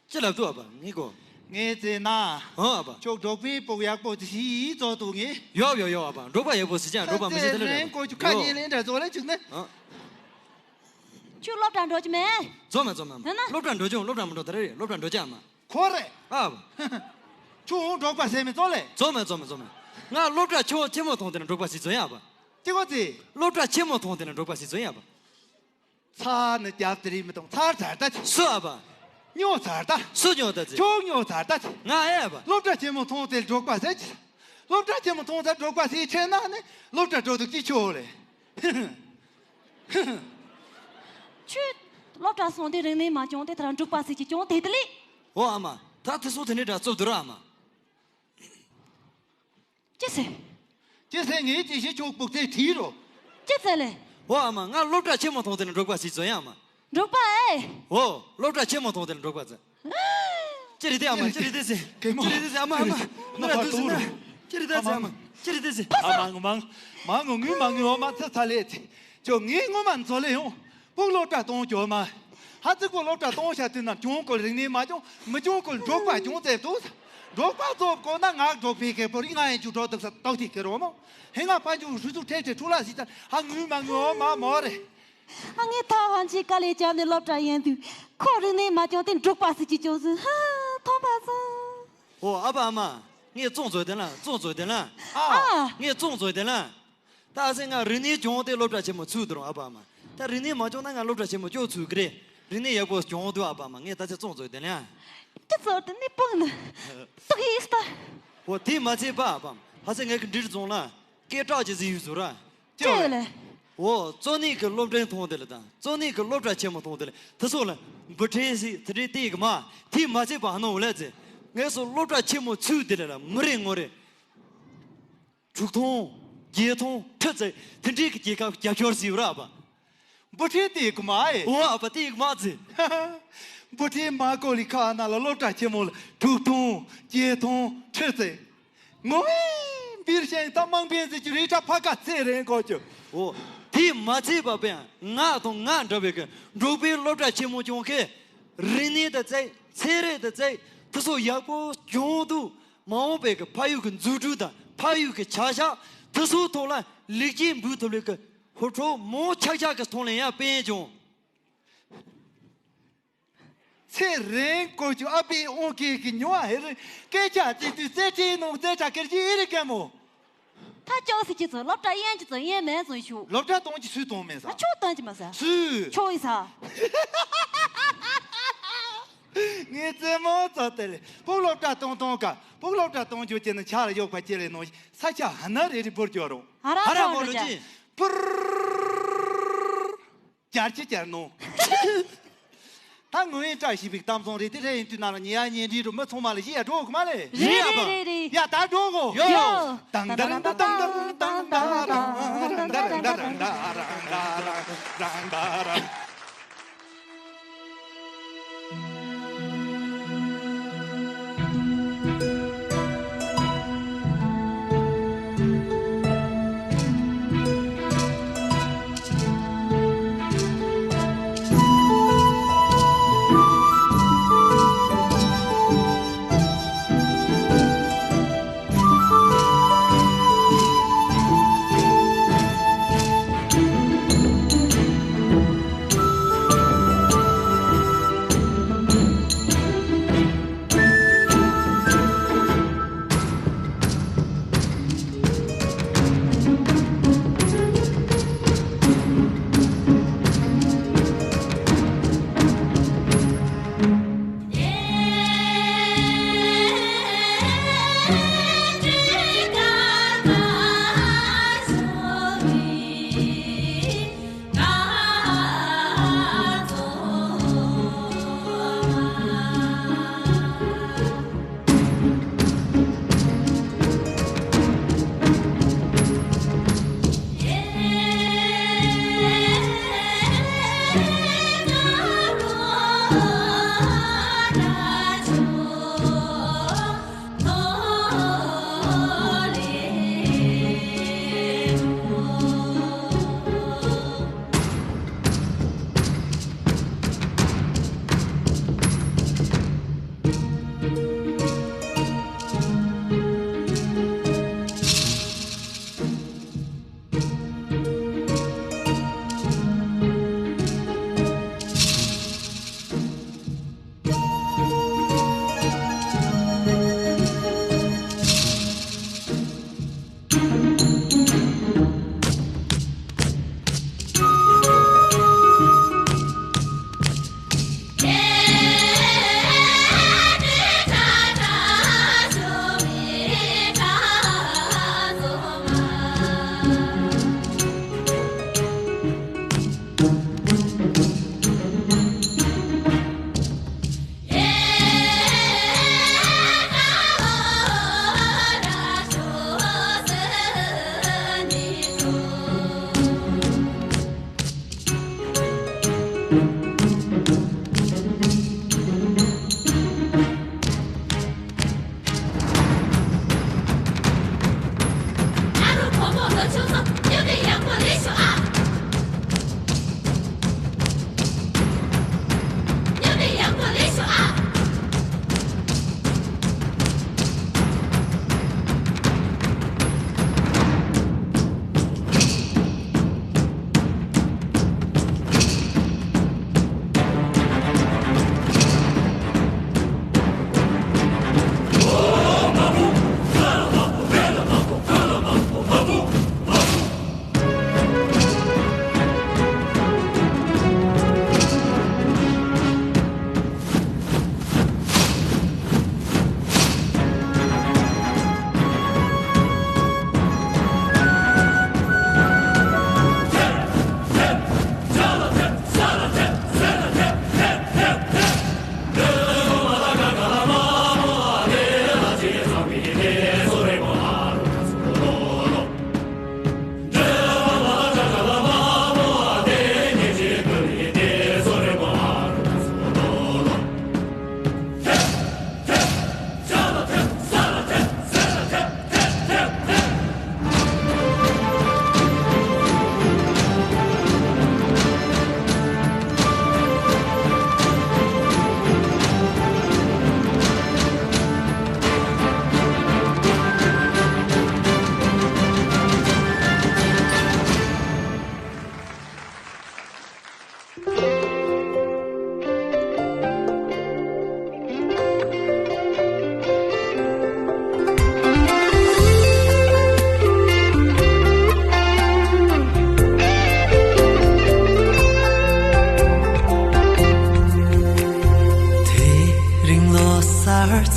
ཅི་ལབ་འདུག་ཨ་ཕ་ངའི་གོ། ངས་ཟེར་ན། ཨོ་ཨ་ཕ། ཁྱོད་འབྲོག་པའི་སྤོག་ཡག་པོ་ཞིག་བཙོ་འདུག་ངས། ཡོབ་ཡོབ་ཡོབ་ཨ་ཕ་འབྲོག་པ་ཡག་པོ་ཟེར་ཅང་འབྲོག་པ་མི་ཟེར་དེ་ལ་རེད། ཁོ་ཁ་ཉིན་ལེན་འདྲ་བཙོ་ལེ་བཅུག་ནས། ཨ། ཁྱོད་སློབ་གྲྭ་འགྲོ་གི་མེད། བཙོ་མ་བཙོ་མ། ཧེ་ན། སློབ་གྲྭ་འགྲོ་ཅུང་སློབ་གྲྭ་མི་འགྲོ་དེ་རེད་སློབ་གྲྭ་འགྲོ་ཅག་མ། ཁོ་རེད། ཨ་ཕ། ཁྱོད་འོང་འབྲོག་པ་ཟེར་མི་བཙོ་ལེ། བཙོ་མ་བཙོ་མ་བཙོ་མ། ང་སློབ་གྲྭ་ཆེ་བོ་ཆེན་མོ་མཐོང་དེ་ན་འབྲོག་པ་ཞིག་བཙོ་ཡ་ཨ་ཕ། ཅི་གོ་ཙི། སློབ་གྲྭ་ཆེན་མོ་མཐོང་དེ་ན་འབྲོག་པ་ཞིག་བཙོ་ཡ་ཨ་ཕ། ཚར་ནི་རྒྱབ་དེ་རིགས་མི་གཏོང་ཚར་ཚར་ད་ཅི། སུ་ཨ་ཕ། སྨྱོ་ཚར་ད། སུ་སྨྱོ་ད་ཅི། ཁྱོད་སྨྱོ་ཚར་ད་ཅི། ང་ཨེ་ཨ་ཕ། སློབ་གྲྭ་ཆེན་མོ་མཐོང་ཚེ་འབྲོག་པ་ཟེར་ཅི། སློབ་གྲྭ་ཆེན་མོ་མཐོང་ཚེ་འབྲོག་པ་ཟེར་ཁྱེད་ན་ནི་སློབ་གྲྭ་འགྲོ་དུས་ཅི་ཆོག་ལེ། ཁྱོད་སློབ་གྲྭ་སོང་དུས་རིག་གནས་མ་སྦྱོང་དེ་ཐར་འབྲོག་པ་ཟེར་གྱི་སྦྱོང་དེ་དེ་ལེ། འོ་ཨ་མ། ད་དེ་སོང་དེ་ནས་འདྲ་རྩོབ་དུ་ར་ཨ་མ། ཅི་ཟེར། ཅི་ཟེར་ངའི་ཅི་ཞིག་ཆོག་སྤུག་ཚེ་བྲིས་རོ། ཅི་ཟེར་ལེ། འོ་ཨ་མ་ང་སློབ་གྲྭ་ཆེན་མོ་མཐོང་དེ་ནས་འབྲོག་པ་ཞིག་བཙོ་ཡ་ཨ་མ། འབྲོག་པ་ཨེ། འོ་སློབ་གྲྭ་ཆེན་མོ་མཐོང་དེ་ནས་འབྲོག་པ་བཙོ། ཅི་རེད་དེ་ཨ་མ་ཅི་རེད་དེ་ཟེར། གད་མོ། ཅི་རེད་དེ་ཟེར་ཨ་མ་ཨ་མ། ང་ལ་དུས་ཟེར་ན། ཅི་རེད་དེ་ཟེར་ཨ་མ། ཅི་རེད་དེ་ཟེར། ཨ་མ་ངུ་མ་ངུ་མ་ངུ་ངུ་མ་ངུ་འོ་མ་ཚ་ཚ་ལེ་ཚེ། ཅོ་ངའི་ངོ་མ་འཛོ་ལེ་ཡོང་། སྤུག་སློབ་གྲྭ་གཏོང་སྐྱོ་མ། ཧ་ཙི་ཀོ་སློབ་གྲྭ་གཏོང་བྱ་དུས་ན་གྱོང་སྐོར་རིག་གནས་མ་གྱོང་མི་གྱོང་སྐོར་འབྲོག་པ་གྱོང་བཙལ་འདུག་འབྲོག་པ་ཙོབ་དགོས་ན་ང་འབྲོག་པའི་ཁེ་པོ་རིག་ང་ཡན་ཆུ་འགྲོ་འདུག་ས་རྟོག་ཐིག་ཁེ་རོ་མོ། ཧེ་ང་ཕ་ཇུ་ཧྲུ་ཚུགས་ཁྲེ་ཁྲེ་ཁྲུ་ལ་སི་ཅན་ཧ་ངུས་མ་ངུས་འོ་མ་མོ་རེ། ཨ་ངའི་ཐ་ཧང་ཆི་ཀ་ལས་བྱ་ནས་སློབ་གྲྭ་ཡན་དུས་ཁོ་རིག་གནས་མ་གྱོང་དེ་འབྲོག་པ་སི་ཅི་གྱོང་སི་ཧ་མཐོང་པ་སོང་། ཨོ་ཨ་ཕ་ཨ་མ། ངས་ཙོང་ཙོ་དེ་ལ་ཙོང་ཙོ་དེ་ལ། ཨ། ངས་ཙོང་ཙོ་དེ་ལ། ད་ཨ་སེ་ང་རིག་གནས་སྦྱོང་དེ་སློབ་གྲྭ་ཆེན་མོ་ཚུད་དུ་རུང་ཨ་ཕ་ཨ་མ། ད་རིག་གནས་མ་སྦྱོང་ན་ང་སློབ་གྲྭ་ཆེན་མོ་སྐྱོ་ཚུད་ཀི་རེད། རིག་གནས་ཡག་པོ་སྦྱོང་དུ་ཨ་ཕ་ཨ་མ་ངས་ད་ཆ་ཙོང་ཙོ་དེ་ལ། ཏི་ཙོ་དེ་ནི་སྤུངས་ནི། ཏོག་ཡིས་ད། འོ་དེ་མ་ཚད་པ་ཨ་ཕ་ཨ་མ་ཧ་སེ་ངས་གི་འདྲིར་བཙོང་ལ། སྐད་གྲགས་ཀྱི་ཟི་ཡུ་ཟུ་ར། ཅི་ཡོད་ལེ། འོ་གཙོ་གནད་ཀྱི་སློབ་གྲྭའི་མཐོང་དེ་ལ་དང་གཙོ་གནད་ཀྱི་སློབ་གྲྭ་ཆེན་མོ་མཐོང་དེ་ལ་དེ་ཚོ་ལ་འབུ་ཕྲན་ཞིག་དེ་འདྲའི་བལྟས་གི་མ་དེས་མ་ཚད་པ་ཧ་ནོ་ལ་ཚེ་ངས་སོ་སློབ་གྲྭ་ཆེན་མོ་ཚུད་དེ་ལ་ལ་མི་རེ་ངོ་རེ། དྲུག་ཐོང་། བརྒྱད་ཐོང་། ཁྲི་ཚེ་དེ་འདྲའི་གི་རྒྱལ་ཁབ་རྒྱབ་སྐྱོར་ཟིག་ཡོད་ར་བ། འབུ་ཕྲན་དེ་གི་མ་ཨེ། འོ་ཨ་ཕ་དེ་གི་མ་ཚེ། འབུ་ཕྲན་མ་ཀོ་ལི་ཁ་ན་ལ་སློབ་གྲྭ་ཆེན་མོ་ལ་དྲུག་ཐོང་། བརྒྱད་ཐོང་། ཁྲི་ཚེ། ངོ་ཨེ་འབིར་ཤེང་ད་དམངས་ཕན་ཟེར་གྱི་རེད་ཁྲ་ཕ་ཀ་ཚེ་རེད་གོ་ཅོ། འོ་དེ་མ་ཚད་པ་པའི་ང་དང་ང་འདྲ་བའི་གི་འབྲོག་པའི་སློབ་གྲྭ་ཆེན་མོ་སྐྱོང་མཁན་རིག་གནས་དང་རྩེད་ཚན་རིག་དང་རྩེད་དེ་ཚོ་ཡག་པོ་སྦྱོང་དུས། མ་འོངས་པའི་གི་ཕ་ཡུལ་གི་འཛུགས་སྐྲུན་དང་ཕ་ཡུལ་གི་བྱ་གཞག་དེ་ཚོའི་ཐོག་ལ་ལེགས་སྐྱེས་འབུལ་ཐུབ་ལེ་གི་ཧུར་ཁྲོ་མོ་ཆག་ཆག་གི་ཐོག་ལ་ཡང་དཔེ་བྱུང་། ཚེ་རིང་ཀོ་ཅུ་ཨ་པའི་ཨོང་ཀེ་གི་ཉོ་ཨ་ཧེ་རེ་སྐད་ཆ་བརྩི་དུས་རྩེ་ཁྲའི་ནང་རྩེ་ཁྲ་ཀེར་གྱི་ཨེ་རི་ཀེ་མོ། ད་ཅོག་སི་ཁྱི་ཚོ་སློབ་གྲྭ་དབྱེན་གྱི་ཚོ་དབྱེན་མེད་ཚོ་ཤུ། སློབ་གྲྭ་གཏོང་གྱི་སུས་གཏོང་མེད་ས། ཨ་ཆོག་གཏོང་གྱི་མ་ས། སུས། ཆོག་ཡིན་ས། ངའི་རྩེད་མོ་ཚོ་དེ་ལས་ཕུག་སློབ་གྲྭ་གཏོང་གཏོང་ཀ་ཕུག་སློབ་གྲྭ་གཏོང་རྒྱུ་ཅན་ནི་ཆ་ལ་གཡོག་པ་ཅི་ལས་ནོ་ས་ཆ་ཧ་ན་རེ་རེ་འབུར་རྒྱུ་རུང་། ཧ་ར་ཧ་ར་ཚང་མོ་རུ་རུ་ཅི། ཅི། ཕུར། རྒྱལ་ཆེ་རྒྱལ་ནོ། ད་ངོས་ཡིན་བཀྲ་ཤིས་པའི་གཏམ་སོང་རེད་དེ་རེད་ཡིན་དུས་ན་ལ་ཉེ་ཡ་ཉེ་འདྲིས་རུ་མི་ཚང་མ་ལ་ཞི་ཡ་འགྲོ་གི་མ་ལེ། རེད་ཡ་རེད་པ། རེད་རེད། ཡ་ད་འགྲོ་གོ། ཡོ། ཡོ། དང་དང་དང་དང་དང་དང་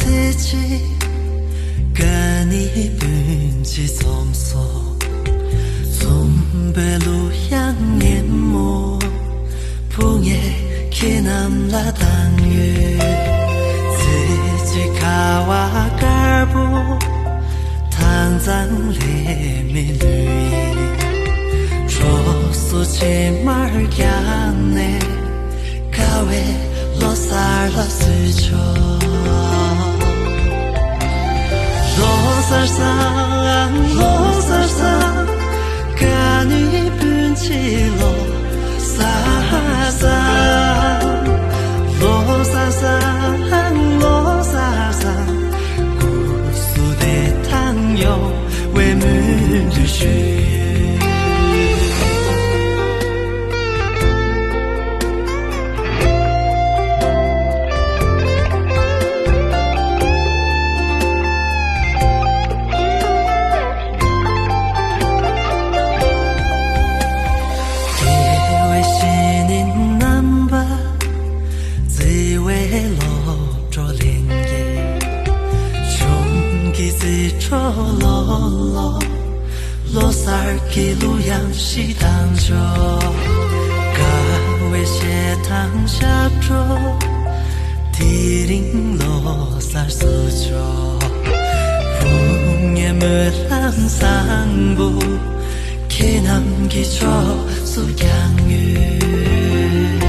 ཚེ་གཅིག་ག་ནི་སྤུན་མཆེད་འཛོམས་སོང་། འཛོམས་པའི་གླུ་དབྱངས་སྙན་མོ། ཕུ་ངས་ཁྱེད་རྣམས་ལ་བཏང་ཡོད། ཚེ་གཅིག་ཁ་བ་དཀར་པོ། དྭངས་གཙང་ལྷད་མེད་ལུས་ཡིན། གྲོགས་སུ་ཕྱེ་མར་བརྒྱངས་ནས། དགའ་བའི་ལོ་གསར་ལ་བསུ་ཆོག། ལོ་གསར་བཟང་། ལོ་གསར་བཟང་། ག་ནི་སྤུན་མཆེད་ལོ་གསར་བཟང་། ལོ་གསར་བཟང་། ལོ་གསར་བཟང་། སྐུ་གཟུགས་བདེ་ཐང་ཡོང་བའི་སྨོན་འདུན་ཞུ། དགེ་བའི་བཤེས་གཉེན་རྣམ་པ། བརྩེ་བའི་སློབ་གྲོགས་ལྷན་རྒྱས། གཞུང་གི་རྩིས་འཕྲོ་ལོ་ལོ། ལོ་གསར་གྱི་གླུ་དབྱངས་ཤིག་བཏང་ཆོག། དགའ་བའི་གཞས་དང་ཞབས་བྲོ། དེ་རིང་ལོ་གསར་བསུ་ཆོག། ཕུ་ངས་སྨོན་ལམ་བཟང་པོ། ཁྱེད་རྣམས་ཀྱི་ཕྱོགས་སུ་བསྐྱང་ཡོད།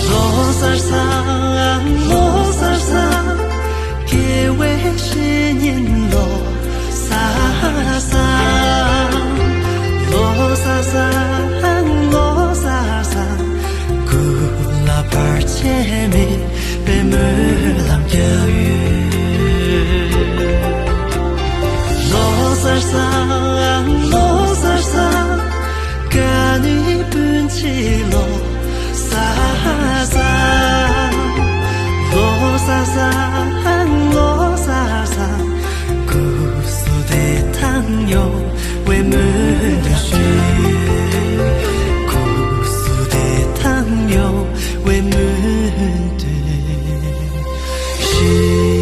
ལོ་གསར་བཟང་། ལོ་གསར་བཟང་། དགེ་བའི་བཤེས་གཉེན་ལོ་གསར་བཟང་། ལོ་གསར་བཟང་། ལོ་གསར་བཟང་། སྐུ་ལ་བར་ཆད་མེད་པའི་སྨོན་ལམ་རྒྱག་ཡོད། ལོ་གསར་བཟང་། ལོ་གསར་བཟང་། ག་ནི་སྤུན་མཆེད་ལོ་གསར་བཟང་། ལོ་གསར་བཟང་། ལོ་གསར་བཟང་། སྐུ་གཟུགས་བདེ་ཐང་ཡོང་བའི་སྨོན་འདུན་ཞུ། སྐུ་གཟུགས་བདེ་ཐང་ཡོང་བའི་སྨོན་འདུན་ཞུ།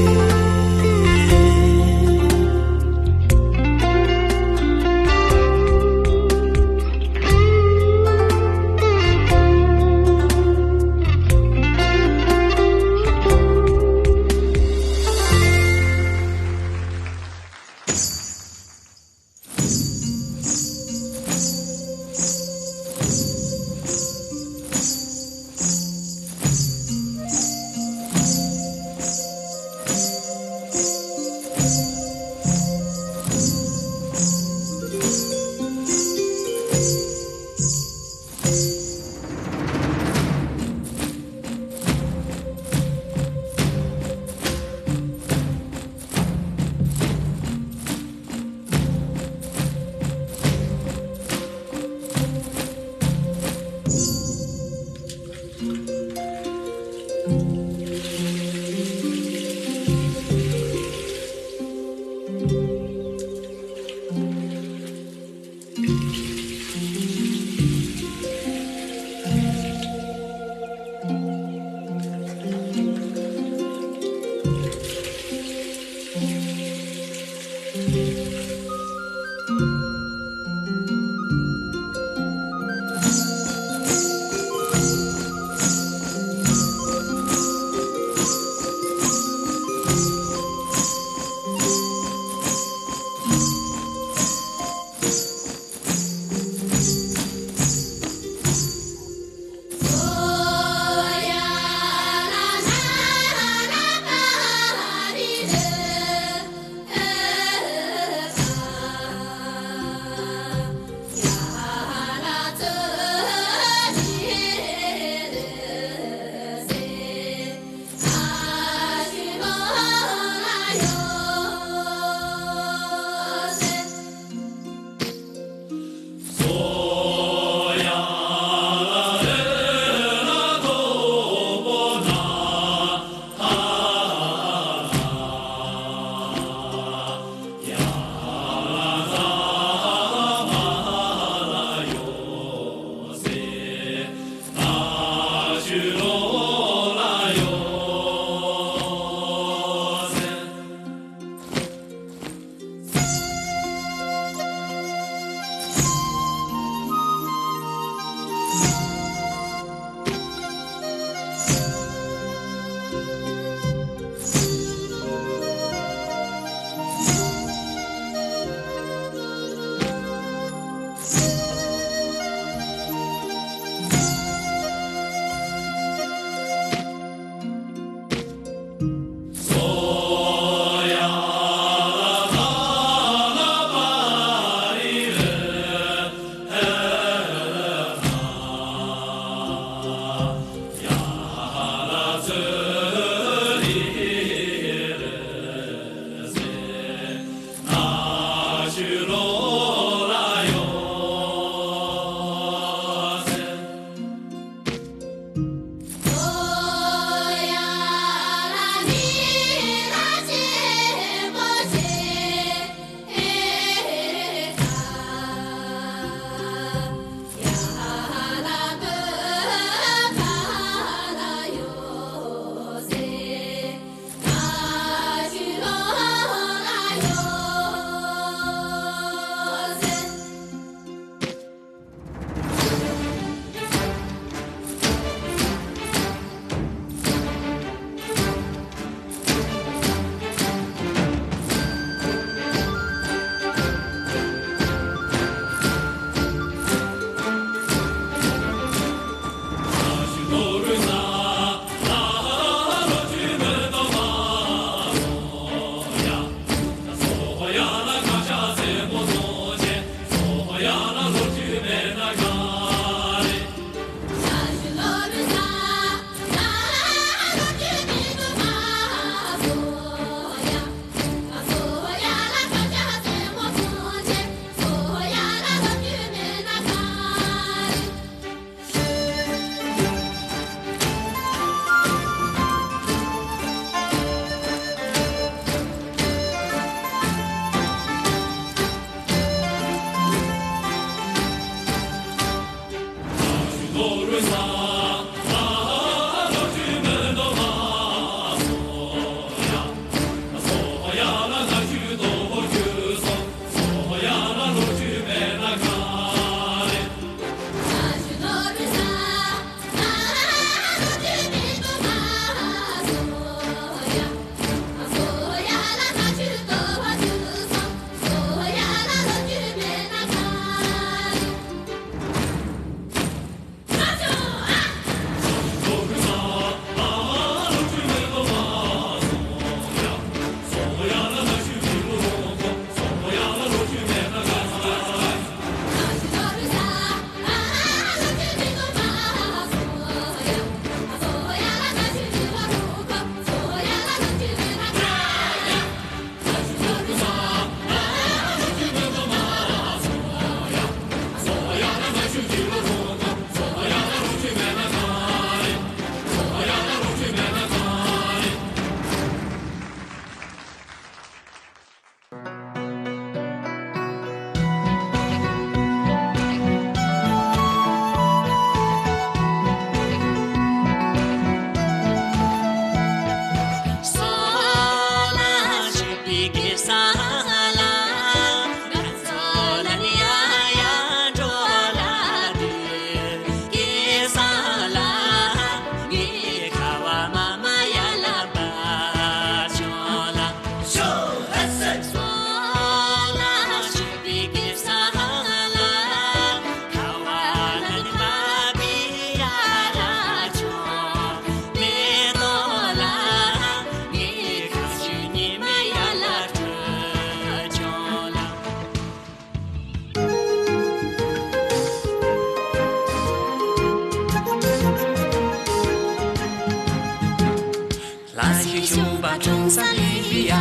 ལ་ཞིག་ཤུག་པ་ཀྲུང་ས་ལི་ཡ་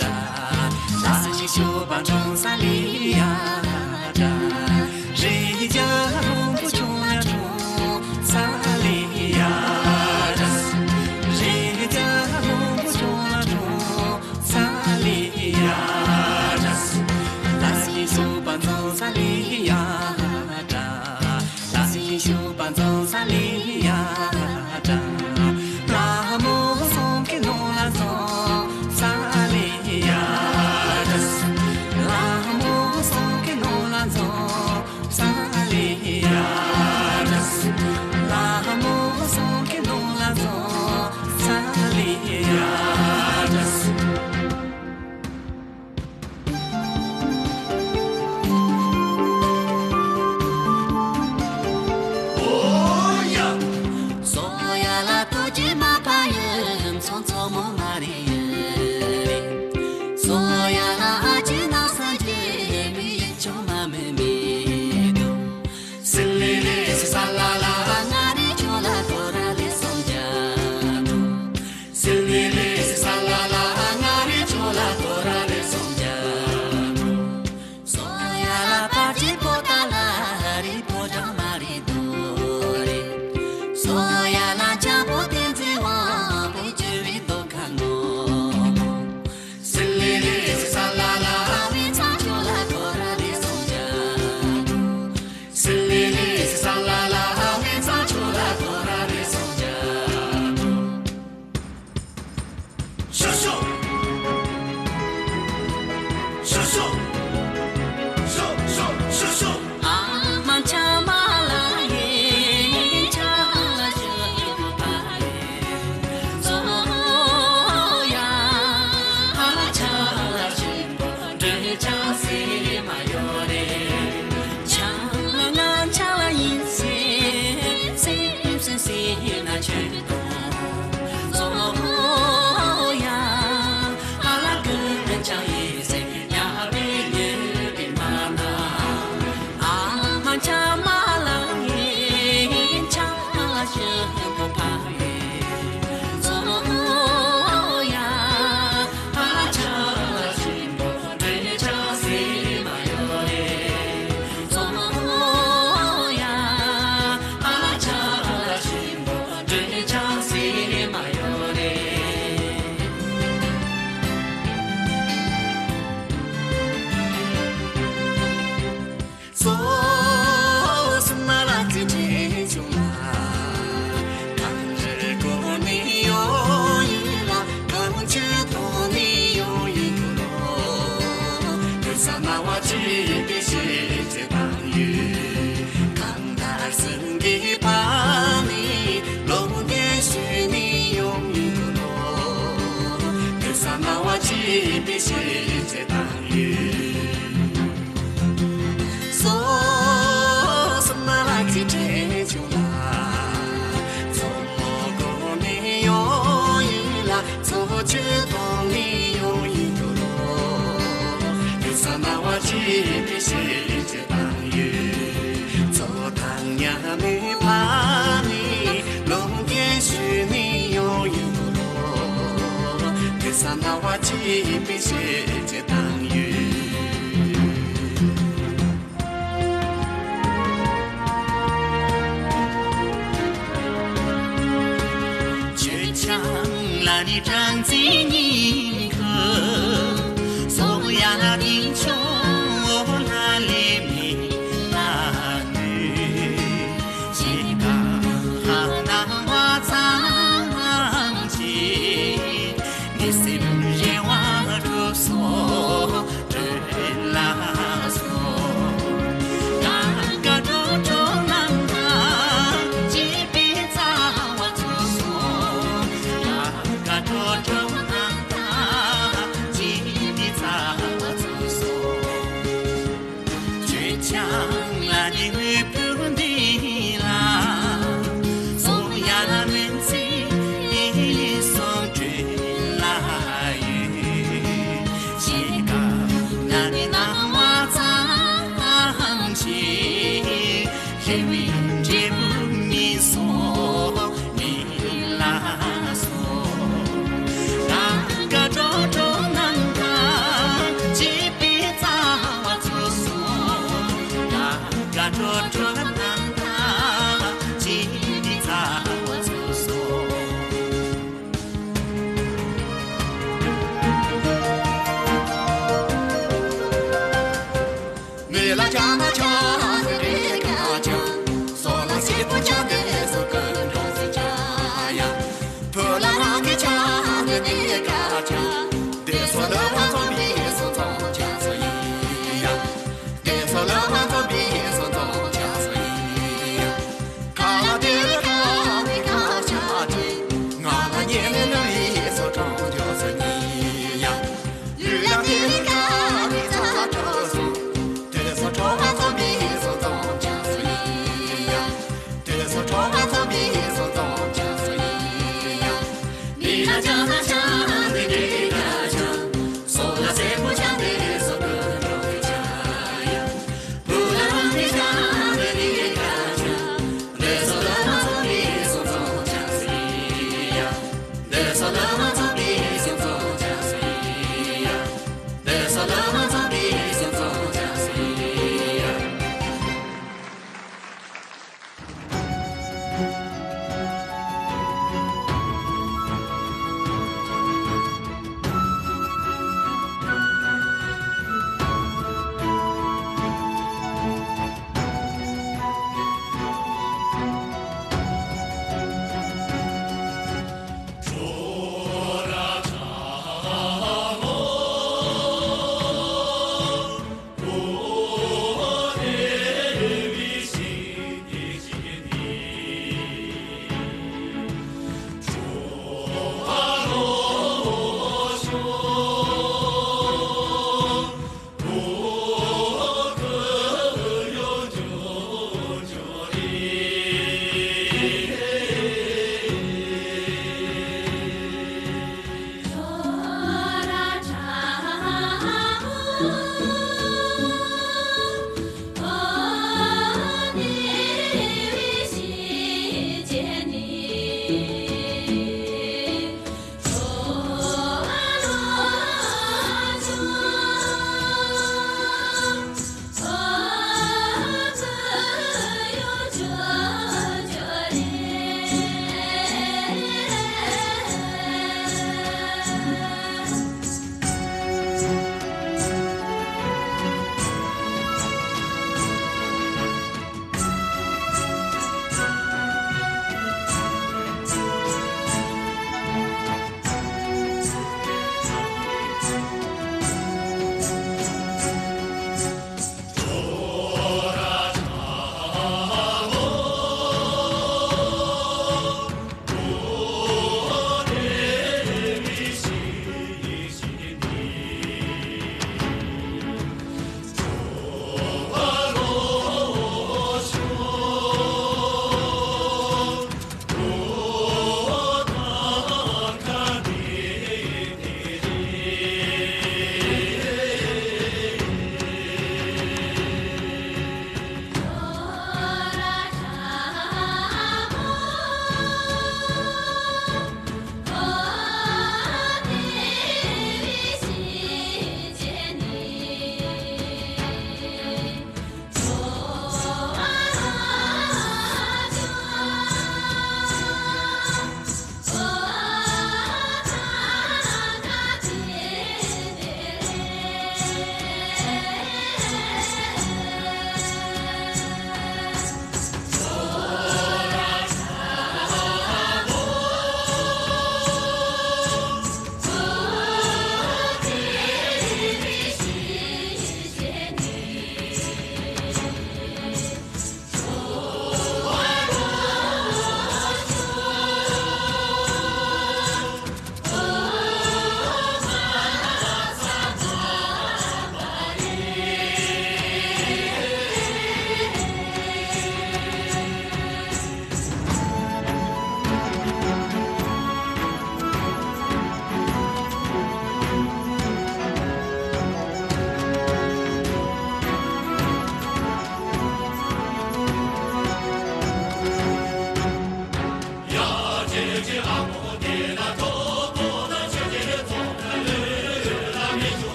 ཏྲ། ལ་ཞིག་ཤུག་པ་ཀྲུང་ས་ལི་ཡ་ཏྲ། རི་རྒྱལ་རོང་པོ་ཆུང་ལ་ཀྲུང་ས་ལི་ཡ་ཏྲ། རི་རྒྱལ་རོང་པོ་ཆུང་ལ་ཀྲུང་ས་ལི་ཡ་ཏྲ། ལ་ཞིག་ཤུག་པ་ཀྲུང་ས་ལི་ཡ་ཏྲ། ལ་ཞིག་ཤུག་པ་ཀྲུང་ས་ལི་ཡ་ཏྲ། ལ་མོ་སོང་གི་ནོ་ལ་ཀྲུང་ས་ལི་ཡ་ཏྲ། ལ་མོ་སོང་གི་ནོ་ལ་ཀྲུང་ས་ལི་ཡ་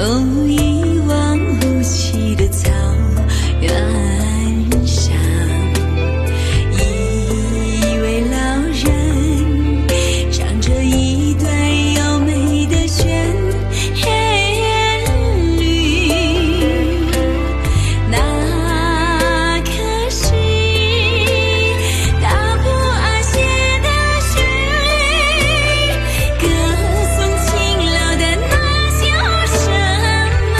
哦，一望无际的草原上，一位老人唱着一段优美的旋律。那可是大步阿谢的旋律。 歌颂勤劳的那小神马。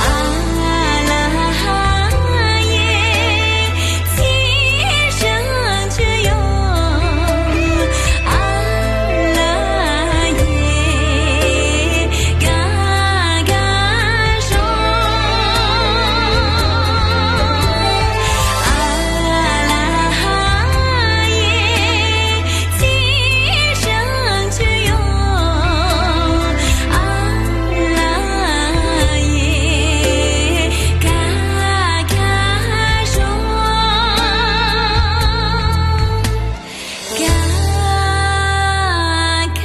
啊啦哈耶，天上就有啊啦耶，嘎嘎说。啊啦哈耶， 天上就有啊啦耶，嘎嘎说，嘎嘎。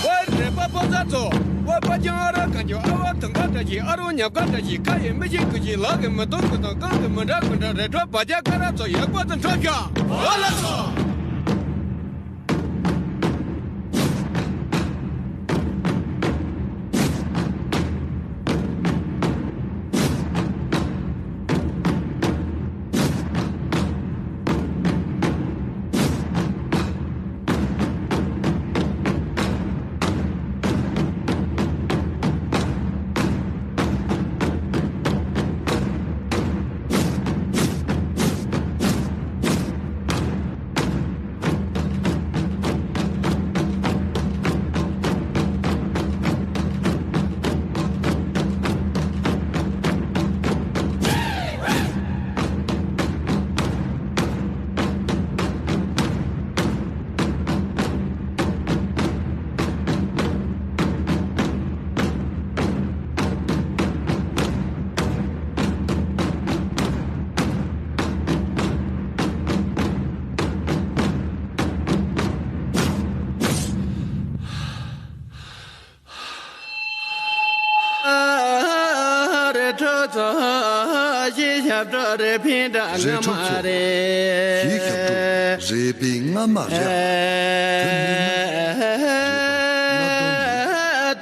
ཝེ་རེ་པ་པོ་ཙ་ཚོ། ཝེ་པ་ཅང་ཨ་ར་གང་ཅོ་ཨ་ཝ་དང་ག་འདྲ་ཞིག་ཨ་རོ་ཉབ་ག་འདྲ་ཞིག་ཁ་ཡི་མི་ཤེས་ཀུ་ཅིག་ལག་གི་མི་གཏོང་ཀུ་དང་རྐང་གི་མི་འདྲ་ཀུ་འདྲ་རེ་བྲོ་བ་རྒྱ་ཀ་ར་ཚོ་ཡག་པ་ཚོ་འཕྲོ་བཞག་ཝ་ལ་ཚོ། རེ་ཁྲོ་ཚོ། ཞི་ཞབས་བྲོ་རེ་ཕིན་དྲ་ང་མ་རེ། ཞི་ཞབས་བྲོ་རེ་ཕིན་ང་མ་རེ།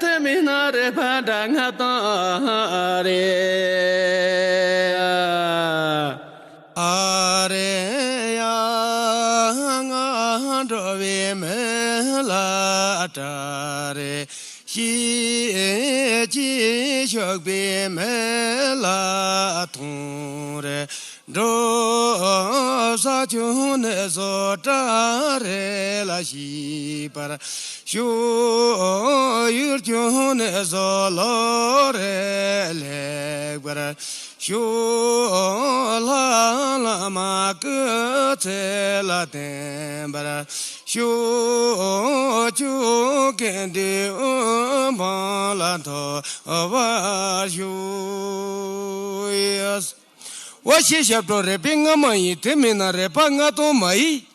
ཐུ་མི་ན་རེ་ཕ་དྲ་ང་དང་རེ། ཨ་རེ་ཡ་ང་འགྲོ་བའི་མི་ལ་སྐྲག་རེ། ཤེས་ཀྱི་ཤོག་པའི་མི་ལ་ཐོང་རེ། འགྲོ་ས་ཆུང་ནས་བཟོ་གྲྭ་རེ་ལ་ཤེས་པར། ཞུ། ཡུལ་ལྗོངས་ནས་བཟོ་ལོ་རེ་ལེགས་པར་ཞུ། ལྷ་བླ་མ་སྐུ་ཚེ་ལ་བརྟན་པར་ཞུ། ཆོས་ཀྱི་འདུན་པ་ལ་ཐོབ་པར་ཞུ། ཡ། ཝ་ཤི་ཞབས་བྲོ་རེ་པའི་རྔ་མ་ཡིན། དེ་མིན་ན་རེ་པ་རྔ་སྟོང་མ་ཡིན།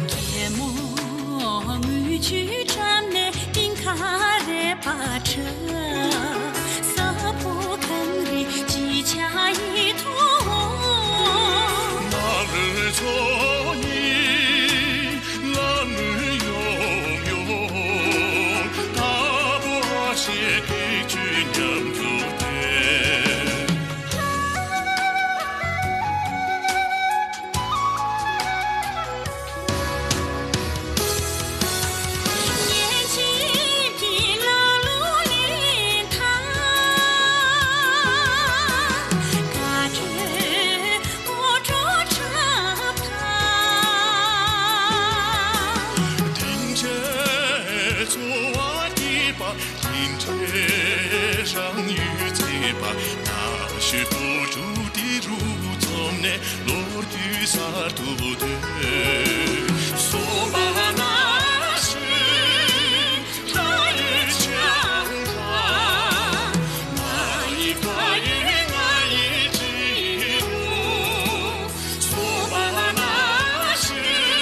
རྒྱལ་མོ་དངུལ་ཆུའི་འགྲམ་ནས་སྙིང་ཁ་རེ་པ་ཁྲ། ས་ཕོ་གངས་རི་བརྗིད་ཆགས་ཡིད་འོང་། ནགས་ཚོ་ནི་ལམ་ཡོམ་ཡོམ། ད་བོ་ཨ་ཤེ་ཐིག་ཆུ་མཉམ་འཛུགས་ཏེ། དེ་འདྲའི་རང་ཡུལ་བརྩེགས་པ། ད་ཤོད་བུ་ཕྲུག་དེ་རུ་འཛོམས་ནས་ལོ་རྒྱུས་གསར་དུ་བཏོད། སོ་པ་ན་ཤི་ད་ཡི་ཆང་ད་ང་ཡི་ད་ཡི་ང་ཡི་ཅི་རུ། སོ་པ་ན་ཤི།